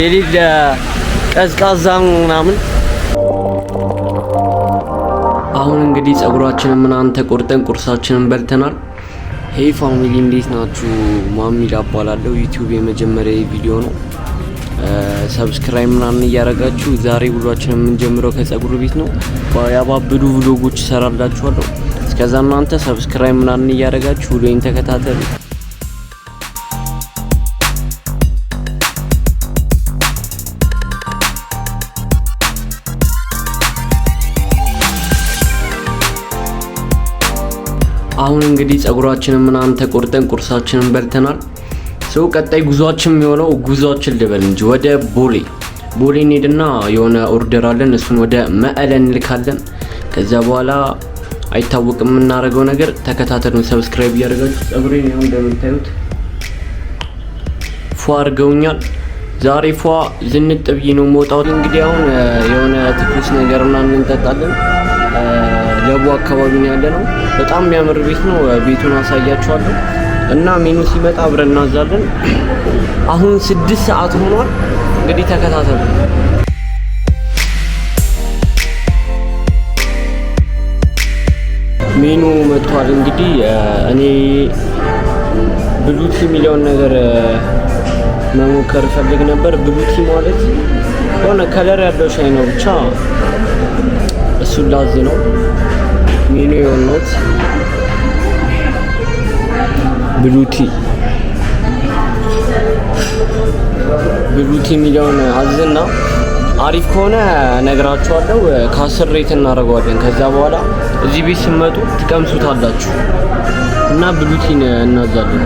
የሌለ ቀዝቃዛ ምናምን። አሁን እንግዲህ ጸጉራችንን ምናምን ተቆርጠን ቁርሳችንን በልተናል። Hey family፣ እንዴት ናችሁ? ማሚል እባላለሁ። YouTube የመጀመሪያ ቪዲዮ ነው። Subscribe ምናምን እያደረጋችሁ ዛሬ ውሏችንን የምንጀምረው ከጸጉር ቤት ነው። ያባብዱ vlog ኦች እሰራላችኋለሁ። እስከዛ እናንተ subscribe ምናምን እያደረጋችሁ ውሎዬን ተከታተሉ። አሁን እንግዲህ ጸጉራችንን ምናምን ተቆርጠን ቁርሳችንን በልተናል። So ቀጣይ ጉዟችን የሚሆነው፣ ጉዟችን ልበል እንጂ፣ ወደ ቦሌ ቦሌ እንሄድና የሆነ order አለን፣ እሱን ወደ መቀለ እንልካለን። ከዚያ በኋላ አይታወቅም የምናደርገው ነገር። ተከታተሉን፣ subscribe እያደረጋችሁ። ጸጉሬን ያው እንደምታዩት ፏ አድርገውኛል። ዛሬ ፏ ዝንጥ ብዬ ነው የምወጣው። እንግዲህ አሁን የሆነ ትኩስ ነገር ምናምን እንጠጣለን። ለቡ አካባቢ ነው ያለ ነው። በጣም የሚያምር ቤት ነው። ቤቱን አሳያችኋለሁ እና ሜኑ ሲመጣ አብረን እናዛለን። አሁን 6 ሰዓት ሆኗል። እንግዲህ ተከታተሉ። ሜኑ መጥቷል። እንግዲህ እኔ blue tea የሚለውን ነገር መሞከር እፈልግ ነበር። Blue tea ማለት የሆነ color ያለው ሻይ ነው። ብቻ እሱን ላዝ ነው። ሜኑ የሆነው blue tea፣ blue tea የሚለውን አዝና አሪፍ ከሆነ ነግራችኋለሁ። ከ10 rate እናደርገዋለን። ከዛ በኋላ እዚህ ቤት ስትመጡ ትቀምሱታላችሁ እና blue tea ን እናዛለን።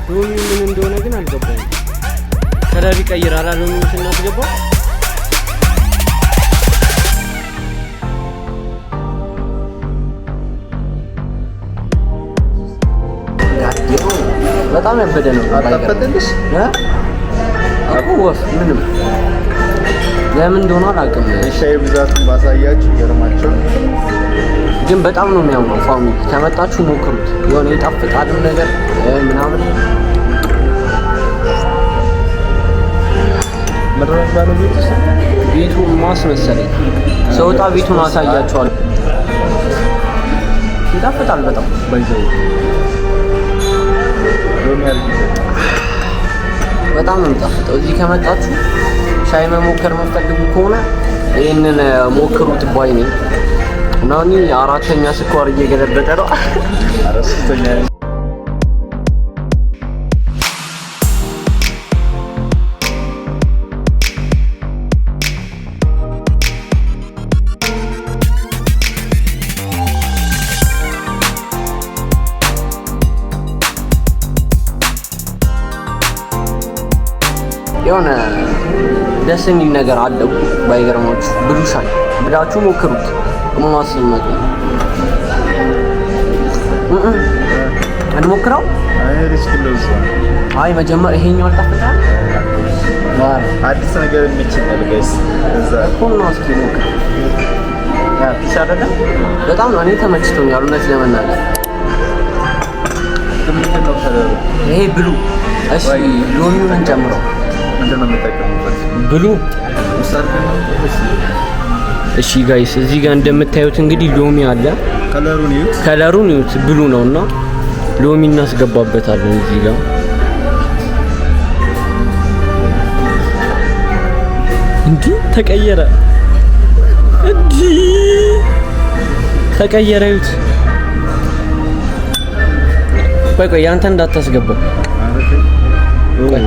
ሎሚ ምን እንደሆነ ግን አልገባኝም። Color ይቀይራል ሎሚውን ስናስገባው። በጣም ያበደ ነው። አጣፈጠልሽ? እ? እኮ ወፍ ምንም ለምን እንደሆነ አላውቅም፣ የሻይ ብዛቱን ባሳያችሁ ይገርማቸዋል። ግን በጣም ነው የሚያምረው። Family፣ ከመጣችሁ ሞክሩት። የሆነ ይጣፍጣልም ነገር ምናምን። ምንድን ነው የሚባለው ቤት ውስጥ? ቤቱ ማስመሰለኝ ሰውጣ ቤቱን አሳያችኋለሁ። ይጣፍጣል በጣም። ባይዘው ሎሚ አድርጊበት። በጣም ነው የሚጣፍጠው። እዚህ ከመጣችሁ ሻይ መሞከር የምትፈልጉ ከሆነ ይህንን ሞክሩት ባይ ነኝ። እና እኔ አራተኛ ስኳር እየገለበጠ ነው። ኧረ ሶስተኛ። የሆነ ደስ የሚል ነገር አለው። ባይገርማችሁ blue ሻይ ብላችሁ ሞክሩት። እማስመጡ እንሞክረው። አይ risk ነው እዛ። አይ መጀመር ይሄኛው አልጣፍጣም አዲስ ነገር ይመቸኛል guys። እዛ እኮ ነው። እስኪ ሞክር። ያ peace አይደለም፣ በጣም ነው እኔ ተመችቶኛል፣ እውነት ለመናገር። ምንድን ነው color ኡ? ይሄ blue። እሺ ሎሚውን እንጨምረው። ምንድን ነው የምጠቀሙበት? Blue። ውስጥ አድርገን ነው ወይስ? እሺ guys፣ እዚህ ጋር እንደምታዩት እንግዲህ ሎሚ አለ። Color ኡን ይዩት። Color ኡን ይዩት፣ blue ነውና ሎሚ እናስገባበታለን እዚህ ጋር። እንዲህ ተቀየረ፣ እንዲህ ተቀየረ። ይዩት። ቆይ ቆይ፣ ያንተ እንዳታስገባው። ቆይ።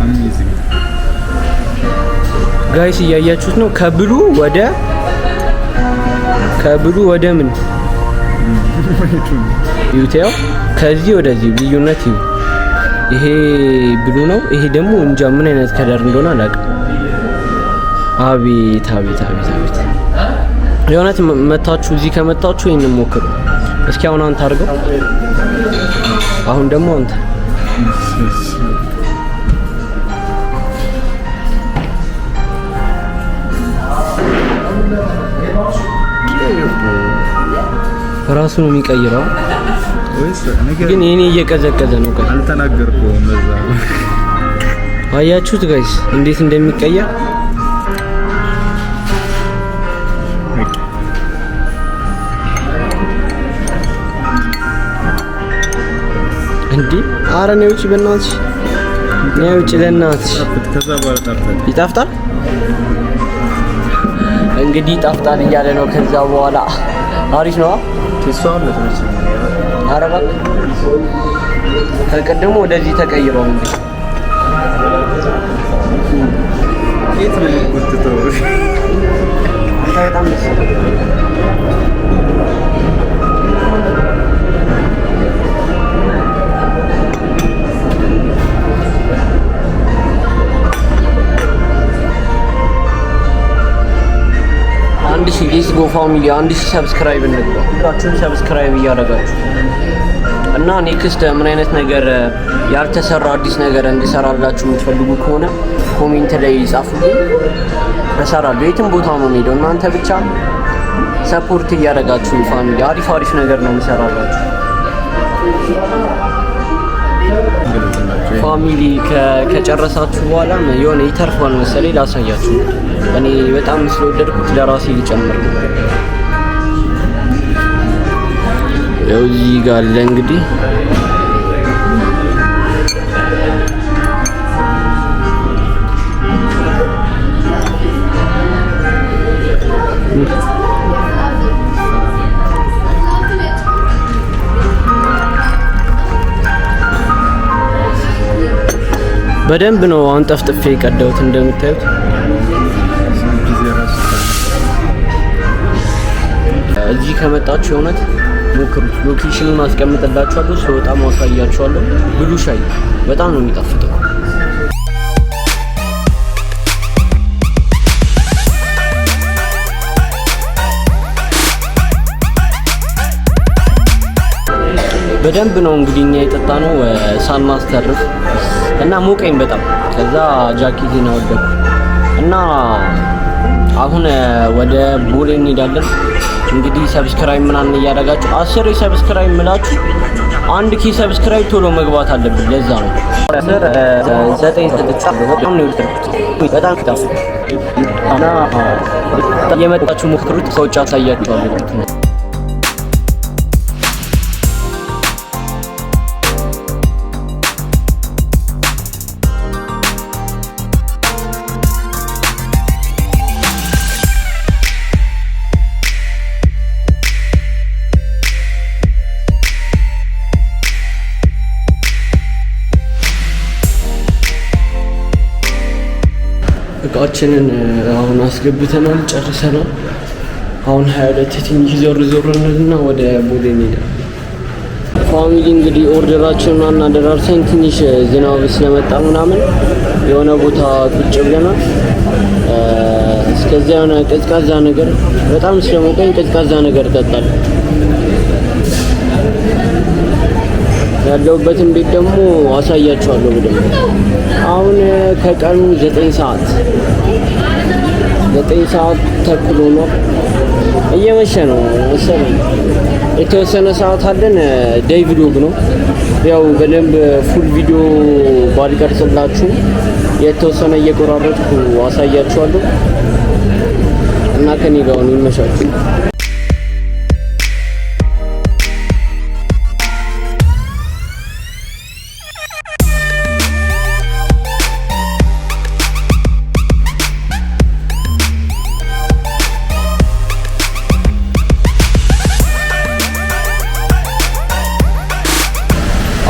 Amazing. Guys፣ እያያችሁት ነው። ከ blue ወደ ምን ይዩት። ያው ከዚህ ወደዚህ ልዩነት ይዩ። ይሄ blue ነው። ይሄ ደግሞ እንጃ ምን አይነት color እንደሆነ አላውቅም። አቤት አቤት አቤት አቤት! የእውነት መታችሁ፣ እዚህ ከመጣችሁ ይሄንን ሞክሩ። እስኪ አሁን አንተ አድርገው። አሁን ደግሞ አንተ። ራሱ ነው የሚቀይረው። ወይስ ነገር ግን የኔ እየቀዘቀዘ ነው። ቆይ አልተናገርኩም። ለዛ አያችሁት guys እንዴት እንደሚቀየር? እንዴ አረ ነይ ውጪ፣ በእናትሽ ነይ ውጪ፣ ለእናትሽ። ከዛ በኋላ ጣፍጣል። ይጣፍጣል። እንግዲህ ይጣፍጣል እያለ ነው። ከዛ በኋላ አሪፍ ነው። Taste ኡ አሁን ለተመቸኝ። ኧረ እባክህ ከቅድሙ ወደዚህ ተቀይሯል። እንግዲህ የት ነው የምትጎትተው? አንተ በጣም ደስ ይላል። 1000፣ let's go family፣ 1000 subscribe እንግባ። ሁላችሁም subscribe እያደረጋችሁ እና next ምን አይነት ነገር ያልተሰራ አዲስ ነገር እንድሰራላችሁ የምትፈልጉ ከሆነ comment ላይ ጻፉልኝ፣ እሰራለሁ። የትም ቦታ ነው የምሄደው። እናንተ ብቻ support እያደረጋችሁ family፣ አሪፍ አሪፍ ነገር ነው የምሰራላችሁ። Family፣ ከጨረሳችሁ በኋላም የሆነ ይተርፋል መሰለኝ፣ ላሳያችሁ። እኔ በጣም ስለወደድኩት ለራሴ ሊጨምር ነው። ያው እዚህ ጋር አለ እንግዲህ። በደንብ ነው አንጠፍጥፌ የቀዳሁት እንደምታዩት። ጊዜ ራሱ እዚህ ከመጣችሁ የእውነት ሞክሩት። Location ኑን አስቀምጥላችኋለሁ፣ ስወጣ ማሳያችኋለሁ። ብሉ ሻይ በጣም ነው የሚጣፍጠው። በደንብ ነው እንግዲህ እኛ የጠጣነው ሳናስተርፍ እና ሞቀኝ በጣም። ከዛ ጃኬቴን አወለቅኩ እና አሁን ወደ ቦሌ እንሄዳለን። እንግዲህ subscribe ምናምን እያደረጋችሁ 10 subscribe ምላችሁ 1K subscribe ቶሎ መግባት አለብን። ለዛ ነው 10 9 ሰጥቻለሁ። በጣም ነው የወደድኩት። በጣም ይጣፍጣል እና እየመጣችሁ ሞክሩት። ከውጭ አሳያችኋለሁ። እቃችንን አሁን አስገብተናል፣ ጨርሰናል። አሁን 22 ትንሽ ዞር ዞር እንልና ወደ ቦሌ እንሄዳለን። Family፣ እንግዲህ order ኣችንን አናደራርሰን ትንሽ ዝናብ ስለመጣ ምናምን የሆነ ቦታ ቁጭ ብለናል። እስከዚያ የሆነ ቀዝቃዛ ነገር፣ በጣም ስለሞቀኝ ቀዝቃዛ ነገር እጠጣለሁ። ያለሁበትን ቤት ደግሞ አሳያችኋለሁ በደንብ። አሁን ከቀኑ 9 ሰዓት፣ 9 ሰዓት ተኩል ሆኗል። እየመሸ ነው መሰለኝ። የተወሰነ ሰዓት አለን። Day vlog ነው። ያው በደንብ full ቪዲዮ ባልቀርጽላችሁ የተወሰነ እየቆራረጥኩ አሳያችኋለሁ እና ከኔ ጋር ነው፣ ይመቻችሁ።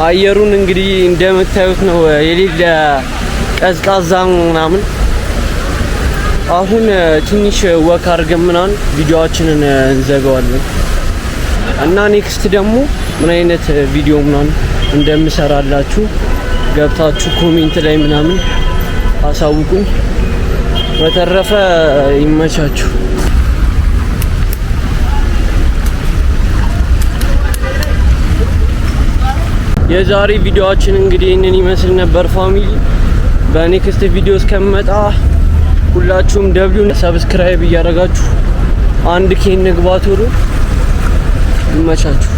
አየሩን እንግዲህ እንደምታዩት ነው፣ የሌለ ቀዝቃዛ ምናምን። አሁን ትንሽ walk አድርገን ምናምን ቪዲዮአችንን እንዘጋዋለን እና next ደግሞ ምን አይነት ቪዲዮ ምናምን እንደምሰራላችሁ ገብታችሁ comment ላይ ምናምን አሳውቁኝ። በተረፈ ይመቻችሁ። የዛሬ ቪዲዮአችን እንግዲህ ይህንን ይመስል ነበር family። በ next ቪዲዮ እስከምመጣ ሁላችሁም W subscribe እያደረጋችሁ 1K እንግባ ቶሎ። ይመቻችሁ።